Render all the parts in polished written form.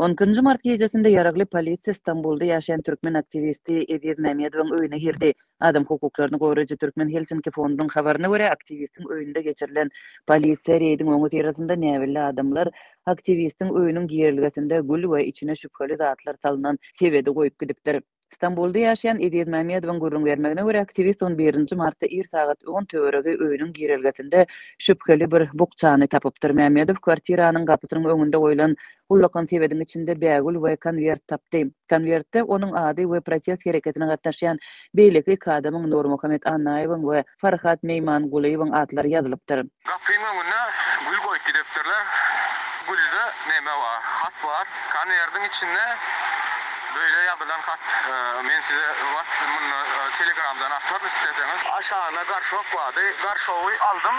On ikinji mart gijesinde ýaragly polisiýa Stambulda ýaşaýan türkmen aktiwisti Eziz Mämmedowyň öýüne girdi. Adam hukuklaryny goraýjy Türkmen Helsinki fondunyň habaryna görä, aktiwistiň öýünde geçirilen polisiýa reýdiň öňüsyrasynda näbelli adamlar aktiwistiň öýüniň girelgesinde gül we içine şübheli zatlar salnan sebedi goýup gidipdir. Stambulda ýaşaýan Eziz Mämmedowyň gürrüň bermegine görä, aktiwist on birinji martda ir sagat on töweregi öýüniň girelgesinde şübheli bir bukjany tapypdyr. Mämmedow kwartiranyň gapysynyň öňünde goýlan ullakan sebediň içinde bägül we konwert tapdy. Konwertde onuň ady we protest hereketine gatnaşýan beýleki iki adamyň Nurmuhammet Annaýewiň we Farhat Meýmangulyýewiň atlary ýazylypdyr. Gapyň öňüne gül goýup gidipdirler. Gülde neme bar, hat bar. Konwerdiň içinde beýle ýazylan hat. Men size wat munda telegramdan ataryn isleseňiz. Aşagynda garşok bardy. Garşogy aldym.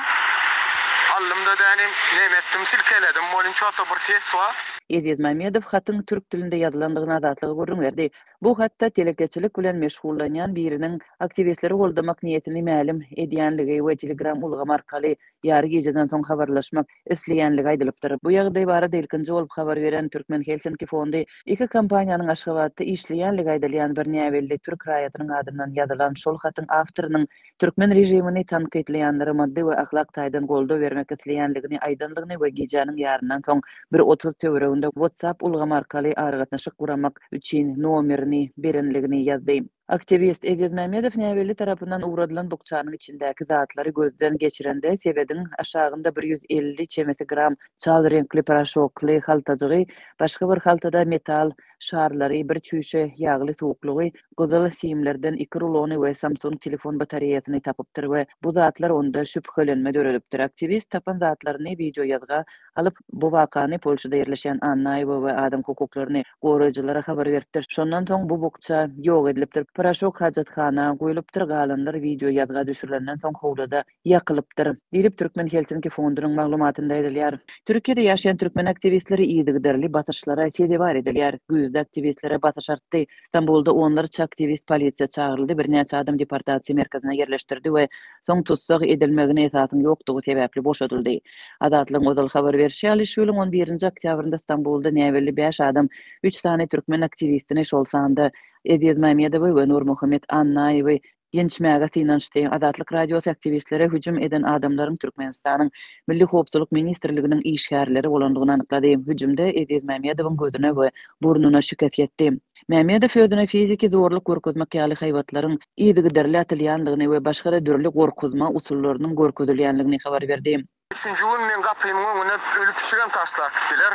Aldym-da dänim neme etdim, silkeledim. Welin ço-to bir ses bar. Eziz Mamedow hatyň türk dilinde ýazylandygyny Azatlyga gürrüň berdi. Bu hatda telekeçilik bilen meşgullanýan biriniň aktiwistleri goldamak niýetini mälim edýänligi we Telegram ulgamy arkaly ýary gijeden soň habarlaşmak isleýänligi aýdylypdyr. Bu ýagdaý barada ilkinji bolup habar beren Türkmen Helsinki fondy iki kompaniýanyň Aşgabatda işleýänligi aýdylýan bir näbelli türk raýatynyň adyndan ýazylan şol hatyň awtorynyň türkmen režimini tankytlaýanlara maddy we ahlak taýdan goldaw bermek isleýänligini aýdandygyny we gijäniň ýaryndan soň bir 30 töwereginde WhatsApp ulgamy arkaly aragatnaşyk guramak üçin nomerini berenligini ýazdy. Aktiwist Eziz Mämmedow näbelli tarapyndan ugradylan bukjanyň içindäki zatlary gözden geçirende sebediň aşagynda 150 çemesi gram çal reňkli poroşokly haltajygy, başga bir haltada metal şarlary, bir çüýşe ýagly suwuklygy, gyzyl simlerden iki rulony we Samsung telefon batareýasyny tapypdyr we bu zatlar onda şübhelenme döredipdir. Aktiwist tapan zatlaryny wideoýazga alyp, bu wakany Polşada ýerleşýän Annaýewa we adam hukuklaryny goraýjylara habar beripdir. Şondan soň bu bukja ýok edilipdir. Poroşok hajathana guýlupdyr, galanlar wideoýazga düşürilenden soň howluda ýakylypdyr, diýlip, Türkmen Helsinki fondunyň maglumatynda aýdylýar. Türkiýede ýaşaýan türkmen aktiwistleri yzygiderli basyşlara sezewar edilýär. Güýzde aktiwistlere basyş artdy. Stambulda onlarça aktiwist polisiýa çagyryldy, birnäçe adam deportasiýa merkezine ýerleşdirildi we soň tussag edilmegine esasyň ýokdugy sebäpli boşadyldy. Azatlygyň ozal habar berşi ýaly, şu ýylyň on birinji oktýabrynda Stambulda näbelli bäş adam üç sany türkmen aktiwistini, şol sanda Eziz Mämmedowy we Nurmuhammet Annaýewi ýençmäge synanyşdy. Azatlyk Radiosy aktiwistlere hüjüm eden adamlaryň Türkmenistanyň Milli howpsuzlyk ministrliginiň işgärleri bolandygyny anyklady. Hüjümde Eziz Mämmedowyň gözüne we burnuna şikes ýetdi. Mämmedow özüne fiziki zorluk görkezmek ýaly haýbatlaryň yzygiderli atylýandygyny we başga-da dürli gorkuzma usullarynyň görkezilýändigini habar berdi. Üçünji gün meň gapymyň öňüne öli pişigem taşlap gitdiler.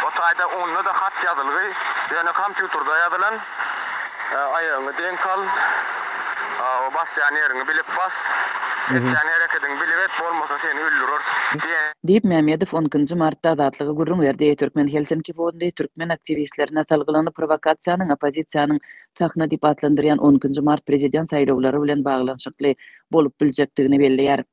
O taýda onda-da hat ýazylgy, ýöne kompýuterde ýazylan. Aýagyňy deňk al, o basýan ýeriňi bilip bas, etýän herekediňi bilip et, bolmasa seni öldüreris diýen. Diýip, Mämmedow on ikinji martda Azatlyga gürrüň berdi. Türkmen Helsinki fondy türkmen aktiwistlerine salgylanyp, prowokasiýanyň oppozisiýanyň sahna diýip atlandyrýan on ikinji mart prezident saýlawlary bilen baglanyşykly bolup biljekdigini belleýär.